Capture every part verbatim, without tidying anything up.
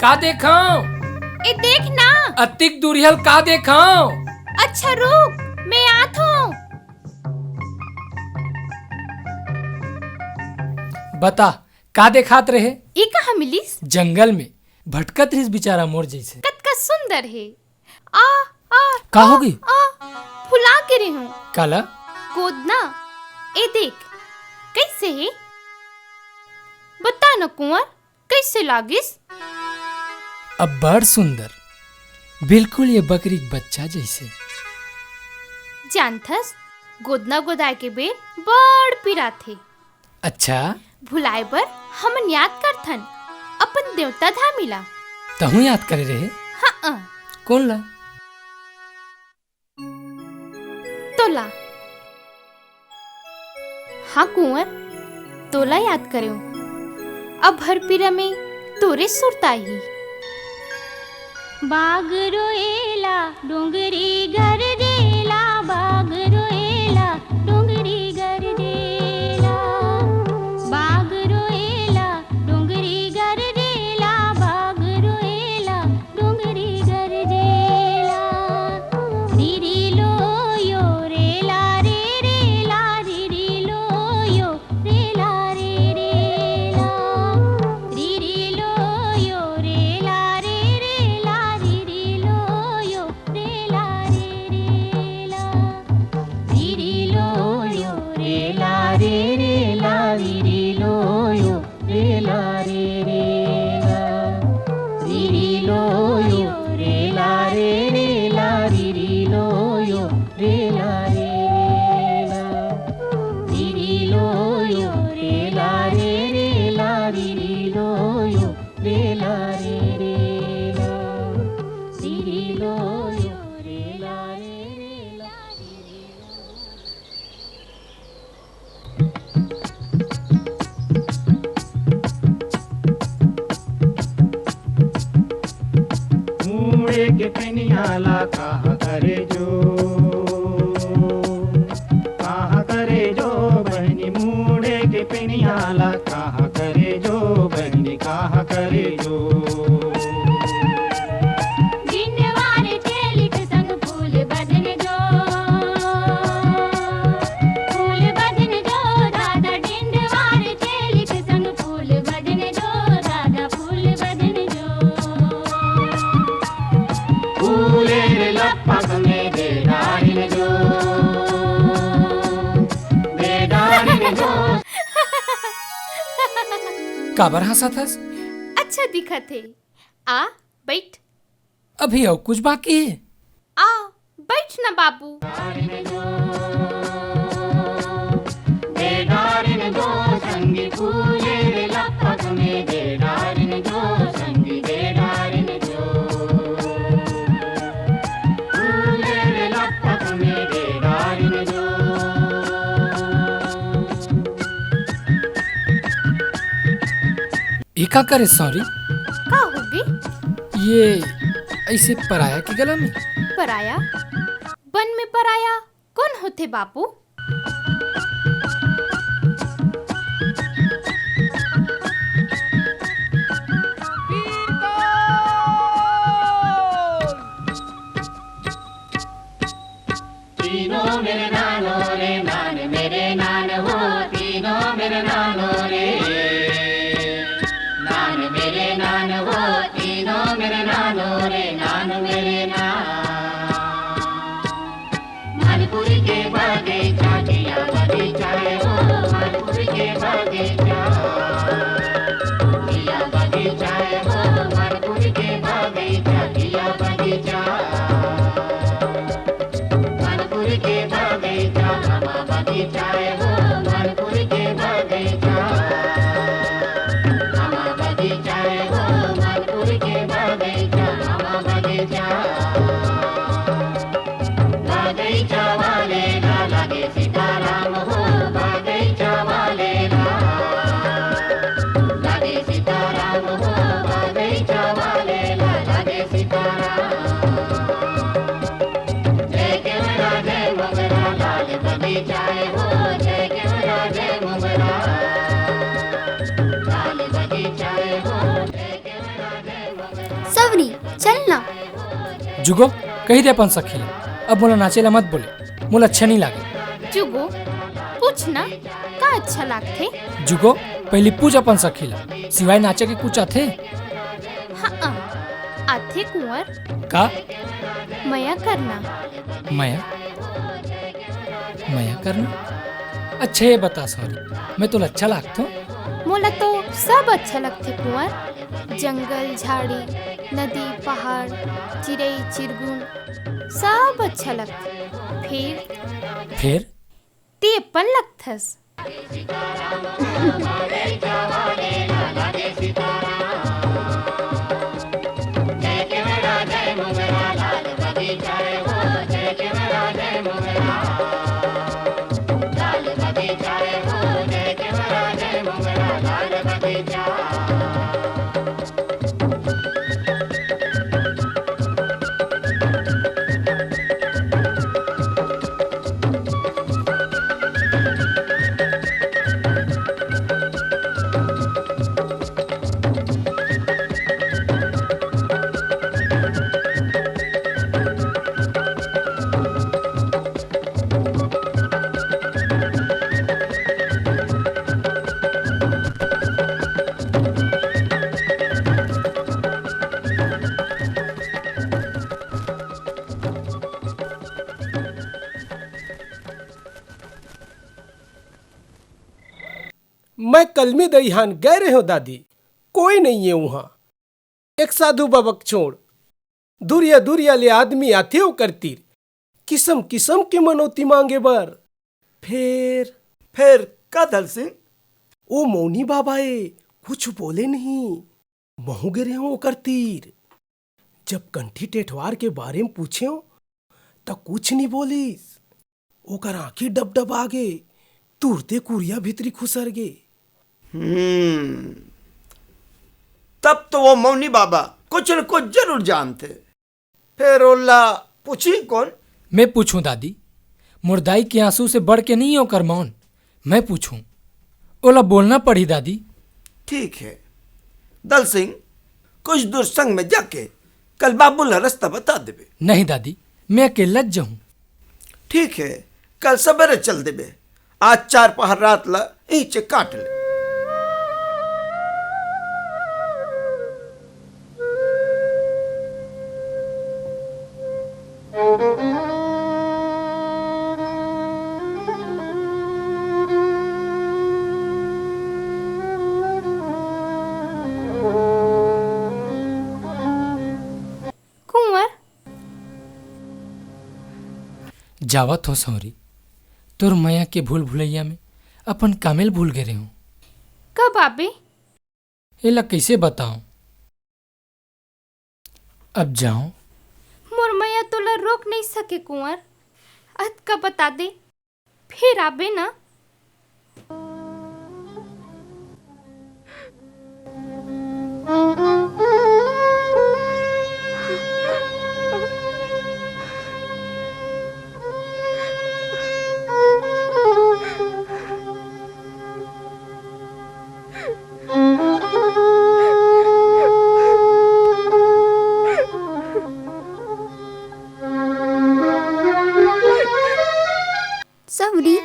का देखव? ए देख ना। अतिक दूरिहल का देखव? अच्छा रुक, मैं आत हूँ। बता, का देखात रहे? ई कहाँ मिलिस? जंगल में भटकत रहिस बिचारा मोर जैसे। कतका सुंदर हे। आ, आ, का आ, होगे? आ, फुला गे रेहेंव। काला? गोदना। ए देख, कैसे हे? बता न कुंवर, कैसे लागिस? अब्बड़ सुंदर, बिल्कुल ये बकरी के बच्चा जैसे। जानथस, गोदना गोदाय के बेर बड़ पिराथे। अच्छा? भुलाए बर हमन याद करथन अपन देवता धामी ला। तहूँ याद करे रहे? हाँ। कोन ला? तोला। हाँ कुंवर, तोला याद करेंव। अब हर पीरा में तोरे सुरत आही। बाग रोएला, डोंगरी गरजेला, बाग रोएला, डोंगरी गरजेला। बाग रोएला, डोंगरी गरजेला, बाग रोएला, डोंगरी गरजेला। रिरी लो यो रेला रे रेला, रिरी लो यो रेला रे रेला। रिरी लो यो रेला रे रेला, रिरी लो यो रेला रे रेला। रिरी लो यो रेला रे रेला, रिरी लो यो रेला रे रेला। रिरी लो यो रेला रे रेला, रिरी लो यो रेला रे रेला। रिरी लो यो रेला रे रेला, रिरी लो यो रेला रे रेला। रिरी लो यो रेला रे रेला, रिरी लो। मुड़े के पेनिया ला कहाँ करे जो, कहाँ करे जो बहिनी, मुड़े के पेनिया ला कहाँ करे जो बहिनी, कहाँ करे जो। डिंडवारे चेलिक संग फूल बदन जो, फूल बदन जो दादा, डिंडवारे चेलिक संग फूल बदन जो दादा, फूल बदन जो। फूले रे लपक में दे डारिन जो, दे डारिन जो। काबर हंसत हस? अच्छा दिखत हे। आ, बैठ। अभी अउ कुछ बाकी हे? आ, बैठ ना बाबू। ए का करे, सॉरी? का होगे? ये ऐसे पराया के गला में? पराया? बन में पराया कोन होथे बापू? तीनों मेरे नानो रे, नान मेरे नान हो, तीनों मेरे नानो रे। नान मेरे नान हो, तीनों मेरे नानो रे, नान मेरे नान। मालपुरी के बगीचा, किया बगीचा है हो, मालपुरी के बगीचा। किया बगीचा है हो, मालपुरी के बगीचा, किया बगीचा। मनपुर के बगीचा, हमा बगीचा ए हो, मनपुर के बगीचा। हमा बगीचा ए हो, मनपुर के बगीचा, हमा बगीचा। बगीचा वाले ना लगे सीताराम हो, बगीचा वाले ना लगे सीताराम हो, बगीचा वाले ना लगे सीताराम। जय केवड़ा जय मोगरा लाल बगीचा ए हो, जय केवड़ा जय मोगरा लाल बगीचा ए हो, जय केवड़ा जय मोगरा। जुगो, कहि दे अपन सखी ला, अब मोला नाचे ला मत बोले, मोला अच्छा नहीं लागे। जुगो, पूछ ना, का अच्छा लागथे? जुगो, पहिली पूछ अपन सखी ला, सिवाय नाचे के कुछ आथे? हाँ, आथे कुंवर। का? मया करना। मया? मया करना? अच्छा, ये बता सौरी, मैं तोला अच्छा लागथों? मोला तो सब अच्छा लगथे कुंवर, जंगल, झाड़ी, नदी, पहाड़, चिरई, चिरगुन, सब अच्छा लगथे। फिर? फिर? ते अपन लगथस। मैं कलमी दईहान गए रहेंव दादी, कोई नइये उहाँ। एक साधु बाबा के छोड़, दुरिया दुरिया ले आदमी आथे ओकर तीर, किसम किसम के मनौती मांगे बर। फेर? फेर का दल सिंह? ओ मौनी बाबा ए, कुछ बोले नहीं। महूँ गे रहेंव ओकर तीर। जब कंठी टेठवार के बारे म पूछेंव, त कुछ नी बोलिस। ओकर आँखी डबडबा गे, तुरते कुरिया भीतरी खुसर गे। हम्म, तब तो वो मौनी बाबा कुछ न कुछ जरूर जानथे। फेर ओला पूछही कोन? मैं पूछूं दादी, मोर दाई के आंसू से बढ़ के नहीं ओकर मौन। मैं पूछूं, ओला बोलना पड़ही दादी। ठीक हे दल सिंह, कुछ दूर संग में जाके कल बाबू ला रस्ता बता देबे। नहीं दादी, मैं अकेल्ला च जाहूं। ठीक हे, कल सबेरे चल देबे। आज चार पहर रात ला इहिंचे काट ले। कुंवर। जावत हों सौरी, तोर मया के भूल भुलैया में अपन कामेल भूल गे रेहेंव। कब आबे? एला कइसे बतावं? अब जावं। मोर मया तोला रोक नइ सके कुंवर। अतका बता दे, फेर आबे ना। सौरी।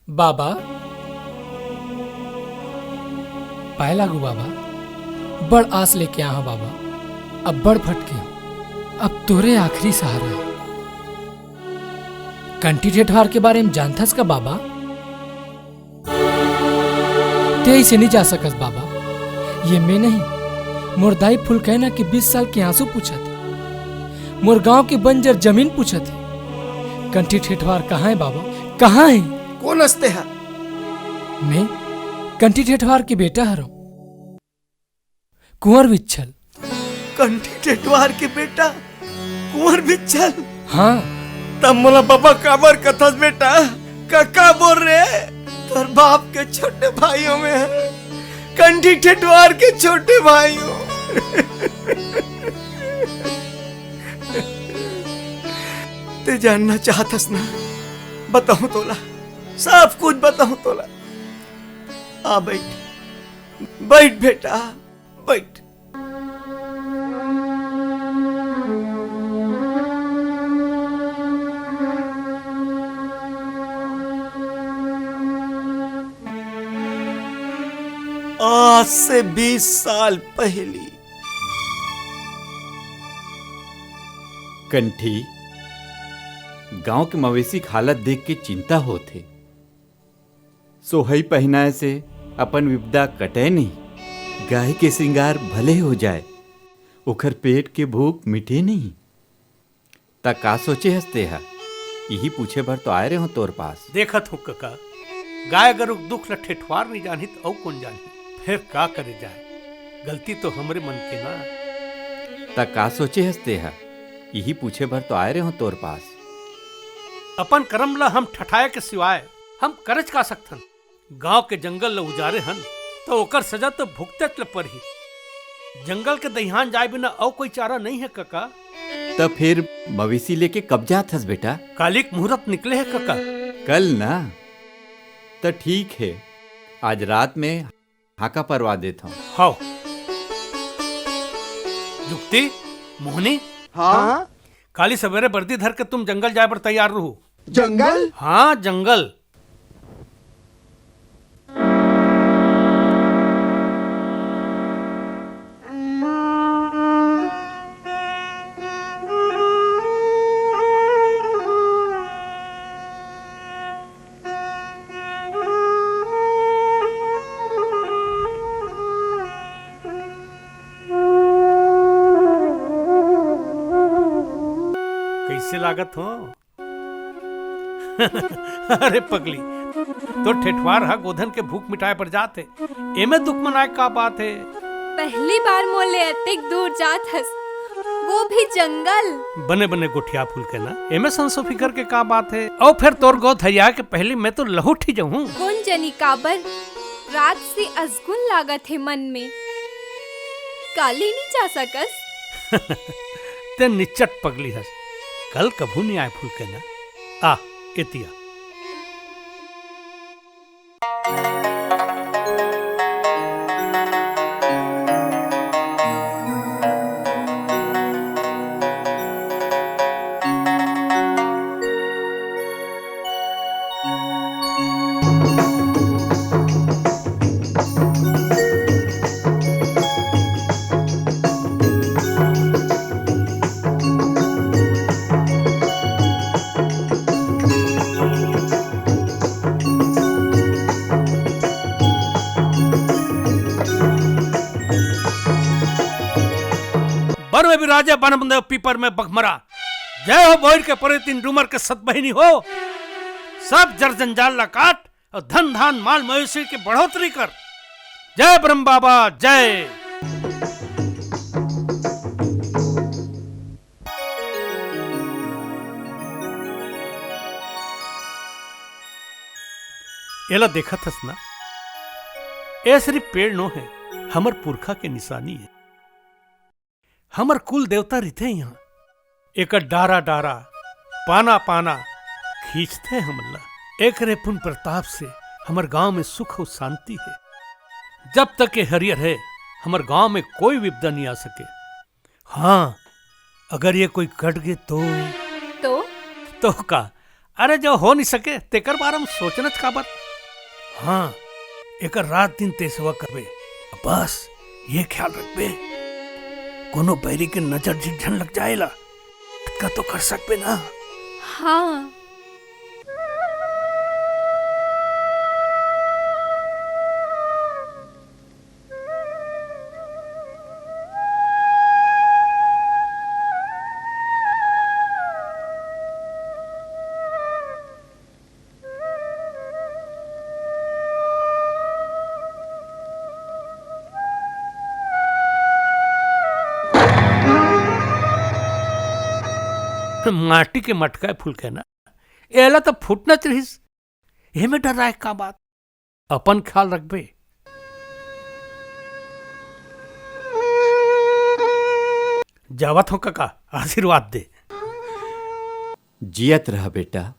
बाबा, पाय लागू बाबा, बड़ आस लेके आहा बाबा, अब्बड़ भटके हंव, अब तोरे आखिरी सहारा हे। कंठी ठेठवार के बारे में जानथस का बाबा? ते इसे नहीं जा सकस बाबा। ये मैं नहीं, मोर दाई फुलकैना के बीस साल के आंसू पूछत हे, मोर गांव के बंजर जमीन पूछत हे। कंठी ठेठवार कहाँ है बाबा, कहाँ है? कोन हस तेहा? मैं कंठी ठेठवार के बेटा हरंव। कुंवर बिच्छल। कंठी ठेठवार के बेटा कुंवर बिच्छल? हाँ। तब मोला बाबा काबर कथस बेटा? कका बोल रे, तोर बाप के छोटे भाई हों मैं, कंठी ठेठवार के छोटे भाई हों। ते जानना चाहथस ना? बताहूं तोला, सब कुछ बताहूं तोला। आ बइठ, बइठ बेटा, बइठ। आज से बीस साल पहिली कंठी, गांव के मवेशी के हालत देख के चिंता होत हे। सोहई पहिनाए से अपन विपदा कटय नहीं, गाय के श्रृंगार भले हो जाए, ओखर पेट के भूख मिटे नहीं। त का सोचे हस तेहा? इही पूछे बर तो आए रेहेंव तोर पास। देखत हों कका, गाय गरु के दुख ल ठेठवार नइ जानही त अउ कोन जानही? फेर का करे जाए, गलती तो हमरे मन के ना। त का सोचे हस तेहा? इही पूछे बर तो आए रेहेंव तोर पास। अपन करम ल हम ठठाए के सिवाय हम करेच का सकथन? गांव के जंगल ल उजारे हन, त ओकर सजा तो भुगतेच ल परही। जंगल के दइहान जाए बिना अउ कोई चारा नइ हे, कका। त फेर मवेशी लेके कब जात हस, बेटा? काली के मुहूर्त निकले हे, कका। कल ना? त ठीक हे, आज रात में हाका परवा देत हंव। हव। जुक्ति, मोहनी। हाँ? काली सवेरे बरदी धर के तुम जंगल जाए बर तैयार रहू। जंगल? हाँ, जंगल। कइसे लागत हों? अरे पगली, तोर ठेठवार ह गोधन के भूख मिटाए बर जात हे, एमे दुख मनाए का बात हे? पहली बार मोर ले अतेक दूर जात हस, वो भी जंगल। बने बने गोठिया फुलकैना, एमे संसो फिकर के का बात हे? अउ फेर तोर गोद हरिया के पहली मैं तो लहुट ही जाहूं। कोन जनी काबर रात से असगुन लागत हे मन में। काली नइ जा सकस? ते निच्चट पगली हस। कल कभू नइ आए फुलकैना। आ, एती आ। बर में बिराजे बनम देव पीपर में बघमरा। जय हो भोइर के परे तीन डूमर के सतबहिनी हो। सब जर जंजाल ला काट अउ धन धान माल मवेशी के बढ़ोतरी कर। जय ब्रह्म बाबा, जय। एला देखत हस ना, ए सिरिफ पेड़ नो हे, हमर पुरखा के निशानी हे। हमर कुल देवता रहिथे इहाँ। एकर डारा डारा, पाना पाना खींचथे हमन ला। एकरे पुन प्रताप से हमर गांव में सुख अउ शांति हे। जब तक ये हरियर हे, हमर गांव में कोई विपदा नइ आ सके। हाँ, अगर ये कोई कट गे तो? तो? तो का? अरे, जो हो नइ सके, तेकर बारे में सोचनच काबर? हाँ, एकर रात दिन ते सेवा करबे। बस, ये ख्याल रखबे, कोनो बैरी के नजर झिझन लग जाए ला। अतका तो कर सकबे ना? हाँ। माटी के मटका फुलके ना, एला तो फूटना चाहिस। एमे डराए का बात? अपन ख्याल रखबे। जावत हो कका, आशीर्वाद दे। जियत रह बेटा।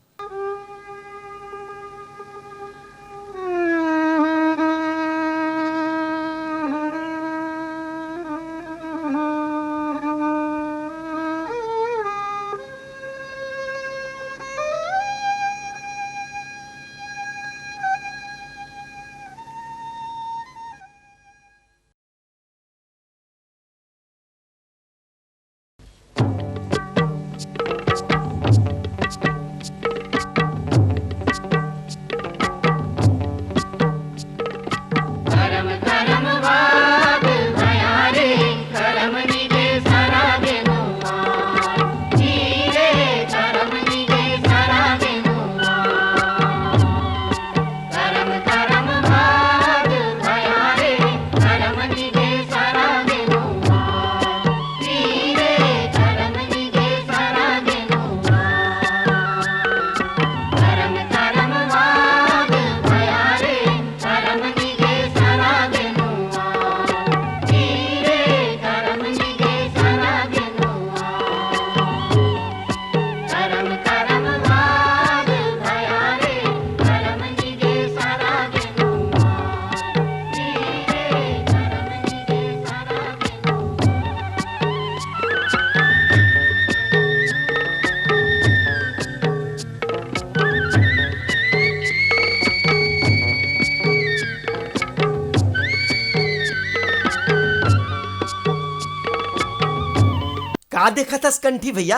का देखत हस कंठी भैया?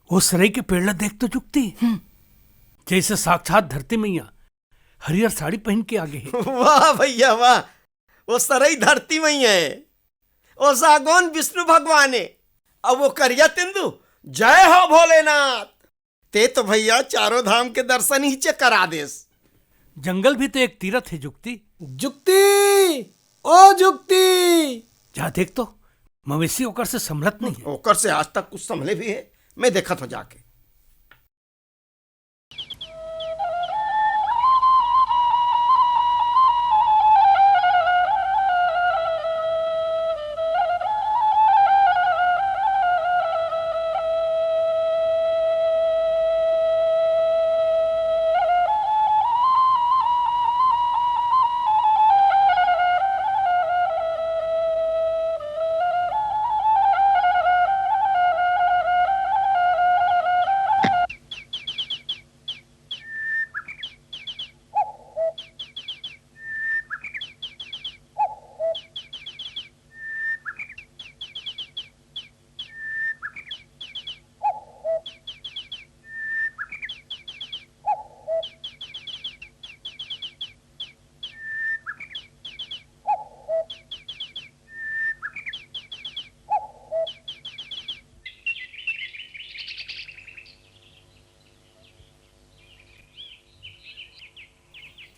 वो सरई के पेड़ ला देख तो जुगती। हम्म। जैसे साक्षात धरती मैया हरियर साड़ी पहन के आगे है। वाह भैया वाह, वो सरई धरती मैया है, वो सागौन विष्णु भगवान है, अब वो करिया तेंदू, जय हो भोलेनाथ। ते तो भैया चारों धाम के दर्शन ही चे करा देस। जंगल भी तो एक तीरथ है जुगती। जुगती, ओ जुगती। जा देख तो, मवेशी ओकर से संभलत नहीं है। ओकर से आज तक कुछ संभले भी है, मैं देखत हो जाके।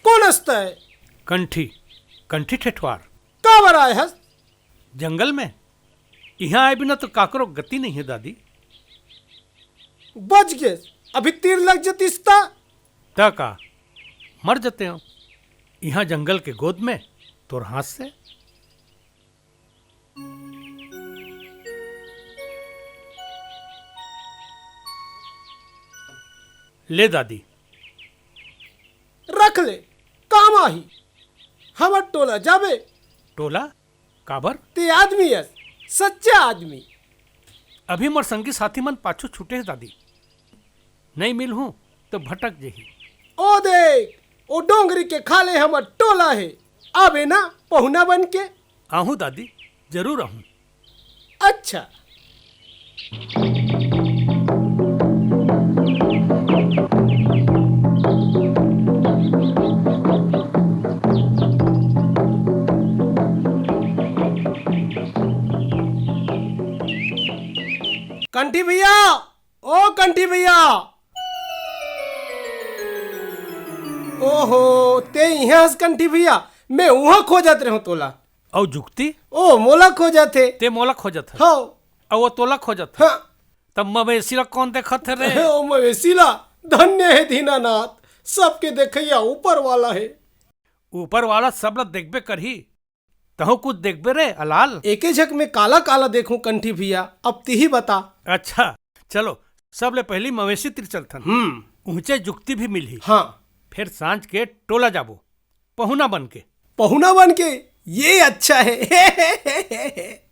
कोन अस तैं? कंठी, कंठी ठेठवार। काबर आय हस? जंगल में। इहाँ आय बिना तो काकरो गति नहीं है दादी। बच गेस, अभी तीर लग जतिस त? त का, मर जतेंव इहाँ जंगल के गोद में तोर हाथ से। ले दादी। रख ले, काम आही। हमर टोला जाबे। टोला? काबर? ते आदमी अस, सच्चा आदमी। अभी मोर संगी साथी मन पाछू छूटे हे दादी। नइ मिलहूं त भटक जही। ओ देख, ओ डोंगरी के खाल्हे हमर टोला हे, आबे ना पहुना बन के? आहूं दादी, जरूर आहूं। अच्छा। कंठी भैया, ओ कंठी भैया। ओहो, ते इहाँ हस कंठी भैया, मैं उहाँ खोजत रहेंव तोला। अउ जुगती? ओ, मोला खोजत हे। ते मोला खोजत हस? हव। अउ वो तोला खोजत हे? हाँ। तब मवेशी ला कौन देखत हे रे? ओ मवेशी ला? धन्य हे दीनानाथ, सबके देखइया ऊपर वाला हे। ऊपर वाला सब ला देखबे करही, तहूँ कुछ देखबे रे अलाल? एके झक में काला काला देखूं कंठी भैया, अब तिही बता। अच्छा, चलो, सबले पहिली मवेशी तिर चलथन। हम्म। उहँचे जुक्ति भी मिलही। हाँ। फेर सांझ के टोला जाबो, पहुना बन के। पहुना बन के? ये अच्छा हे।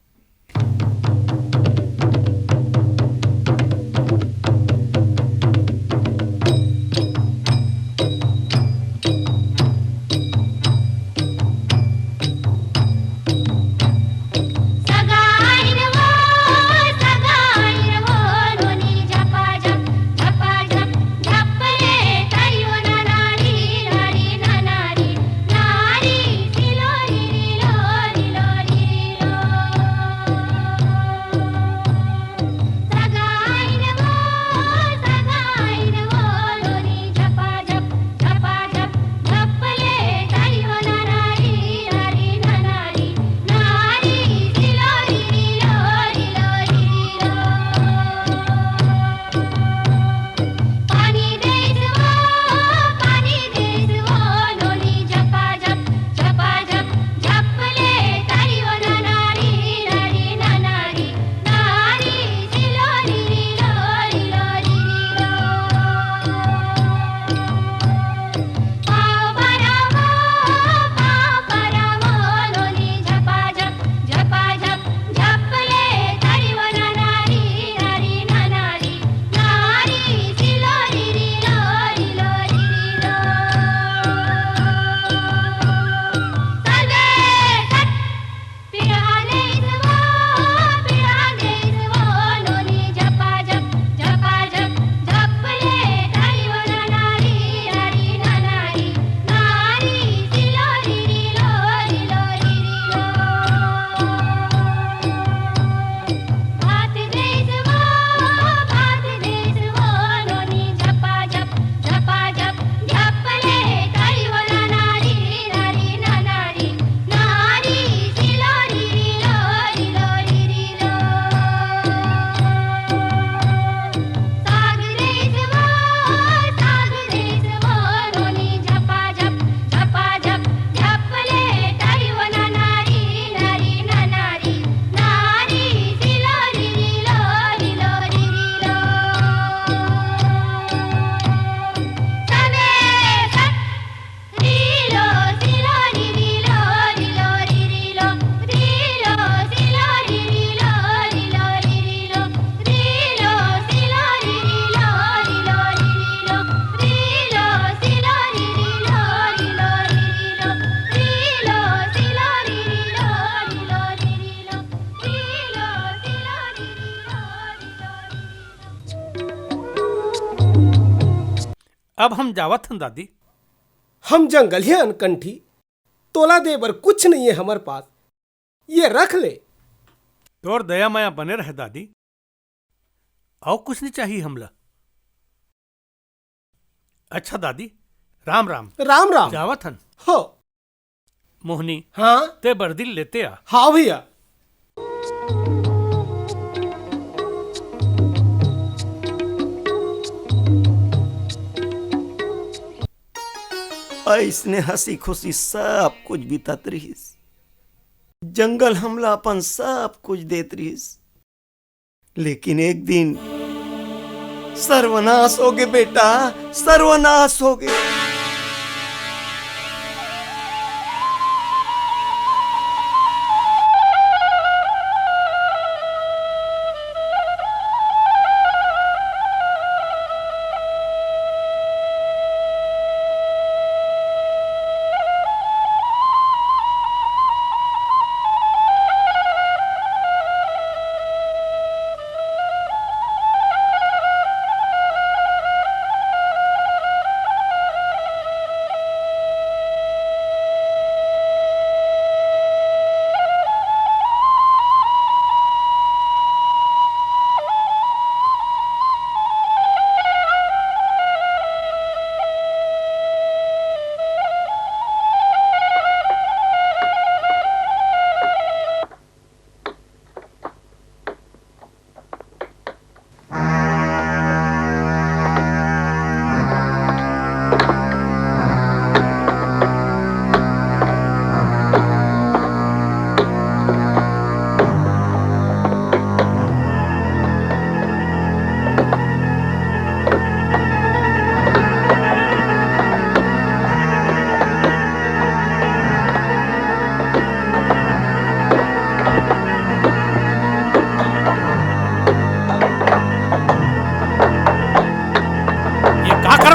अब हम जावत हन दादी। हम जंगलिया अन कंठी, तोला दे बर कुछ नइये हमर पास, ये रख ले। तोर दया मया बने रहे दादी, अउ कुछ नइ चाही हमला। अच्छा दादी, राम राम। राम राम। जावत हन। हो। मोहनी, हाँ? ते बरदी लेते आ। हाँ भैया। अइसने हँसी खुशी सब कुछ बीतत रिहिस। जंगल हमला अपन सब कुछ देत रिहिस। लेकिन एक दिन सर्वनाश होगे बेटा, सर्वनाश होगे।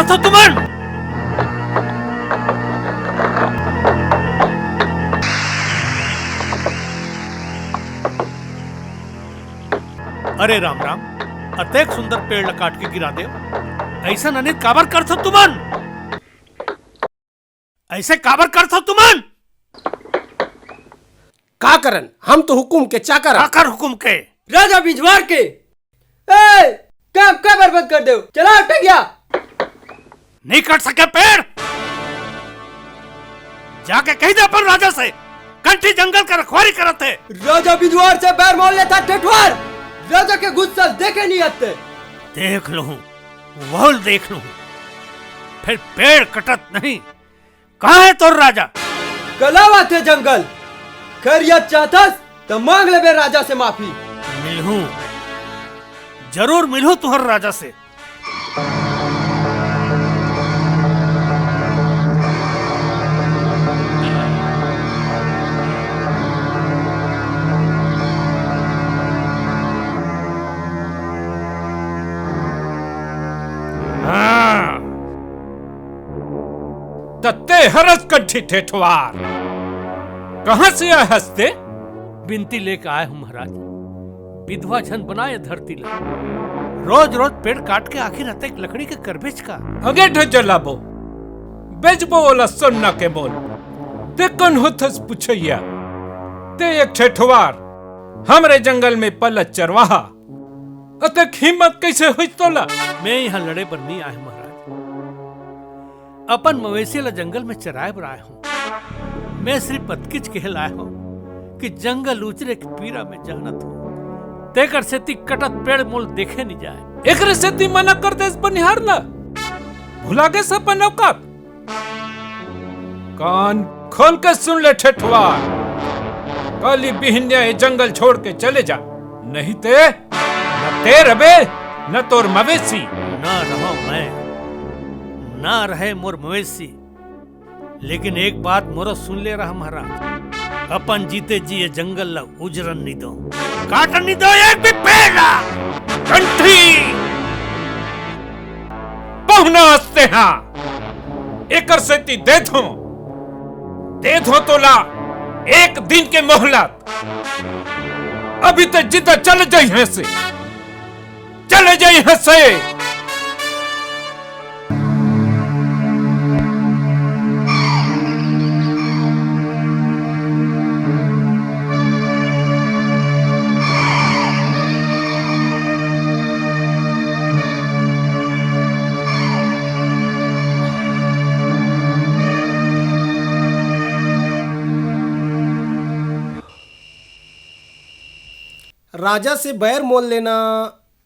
तो तुमन। अरे राम राम, अतेक सुंदर पेड़ ल काट के गिरा देव, अइसन अनित काबर करथो तुमन? अइसे काबर करथो तुमन? का करन? हम तो हुकुम के चाकर हन। काकर हुकुम के? राजा बिंझवार के। ए, काम काबर बंद कर देव? चला टगिया। नहीं कट सके पेड़। जाके कहि दे अपन राजा से, कंठी जंगल के रखवारी करत हे। राजा बिंझवार से बैर मोल लेथा ठेठवार, राजा के गुस्सा देखे नहीं आते। देख लूं, वोल देख लूं, फेर पेड़ कटत नहीं। कहाँ हे तोर राजा? कलावा थे जंगल, खैरियत चाहथस त मांग लेबे राजा से माफी। मिलहूं, जरूर मिलहूं तुंहर राजा से। हाँ। त ते हरस कंठी ठेठवार, कहाँ से आए हस ते? बिनती लेके आए हूँ महाराज, बिधवा झन बनाए धरती ला। रोज रोज पेड़ काट के आखिर अतेक लकड़ी के करबेच का? अंगेठे जलाबो, बेचबो ओला सोना के मोल। ते कोन होथस पुछइया? ते एक ठेठवार, हमरे जंगल में पलत चरवाहा, अतेक हिम्मत कइसे होइस तोला? मैं इहाँ लड़े बर नइ आए हूँ महाराज, अपन मवेशी ला जंगल में चराए बर आए हूँ। मैं सिरिफ अतकिच कहे ल आए हूँ कि जंगल उजरे के पीरा में जानत हूँ, तेकर सेती कटत पेड़ मोल देखे नइ जाए। एकरे सेती मना कर देस बनिहार ला, भुला गेस अपन औकात। कान खोल के सुन ले ठेठवार, काली बिहिनिया ये जंगल छोड़ के चले जा, नहीं ते न ते रबे, न तोर मवेशी। ना रहो मैं, ना रहे मोर मवेशी, लेकिन एक बात मोरो सुन ले रहा महाराज, अपन जीते जी ये जंगल ला उजरन नइ दो, काटन नइ दो एक भी पेड़ ला। कंठी पहुना हंसते हाँ, एकर सेती देथो, देथो तोला एक दिन के मोहलत। अभी ते जिंदा चले जा इहाँ से, चले जा इहाँ से। राजा से बैर मोल लेना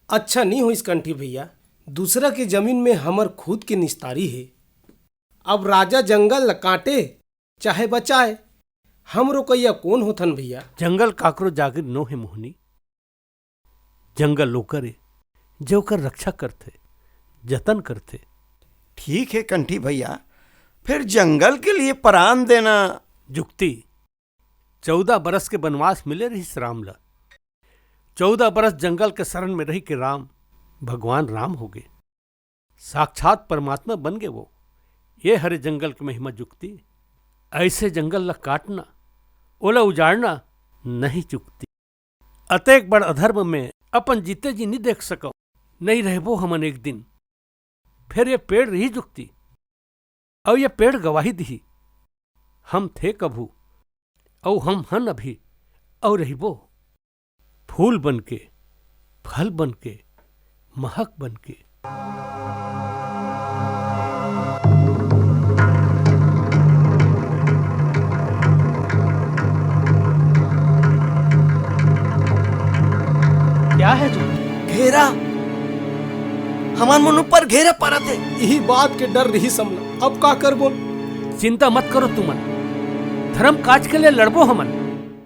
अच्छा नइ होइस कंठी भइया। दूसरा के जमीन में हमर खुद के निस्तारी हे। अब राजा जंगल ल काटे चाहे बचाए, हम रोकइया कोन होथन भइया? जंगल काकरो जागीर नो हे मोहनी। जंगल ओकर ए, जे ओकर रक्षा करथे, जतन करथे। ठीक हे कंठी भइया, फेर जंगल के लिए परान देना। जुक्ति, चौदह बरस के बनवास मिले रहिस राम ल। चौदह बरस जंगल के शरण में रहि के राम भगवान राम होगे, साक्षात परमात्मा बन गे वो। ये हरे जंगल के महिमा जुक्ति। अइसे जंगल ल काटना, ओला उजाड़ना नहीं जुक्ति। अतेक बड़ अधर्म में अपन जीते जी नइ देख सकव। नइ रहबो हमन एक दिन, फेर ये पेड़ रही जुक्ति, अउ ये पेड़ गवाही दिही, हम थे कभू, अउ हम हन अभी, अउ रहिबो, फूल बन के, फल बन के, महक बन के। क्या है जो? घेरा, हमन मन ऊपर घेरा परत हे। इही बात के डर रहिस हमला, अब का करबो? चिंता मत करो तुमन, धर्म काज के लिए लड़बो हमन।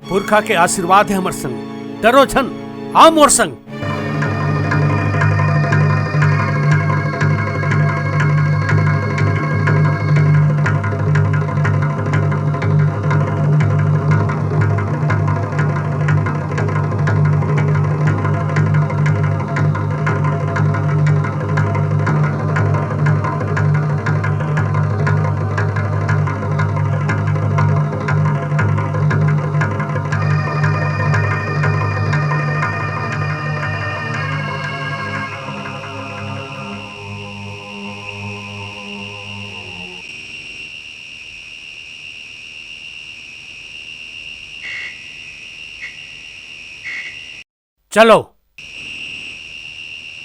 पुरखा के आशीर्वाद हे हमर संग, डरो झन, आ मोर संग। चलो।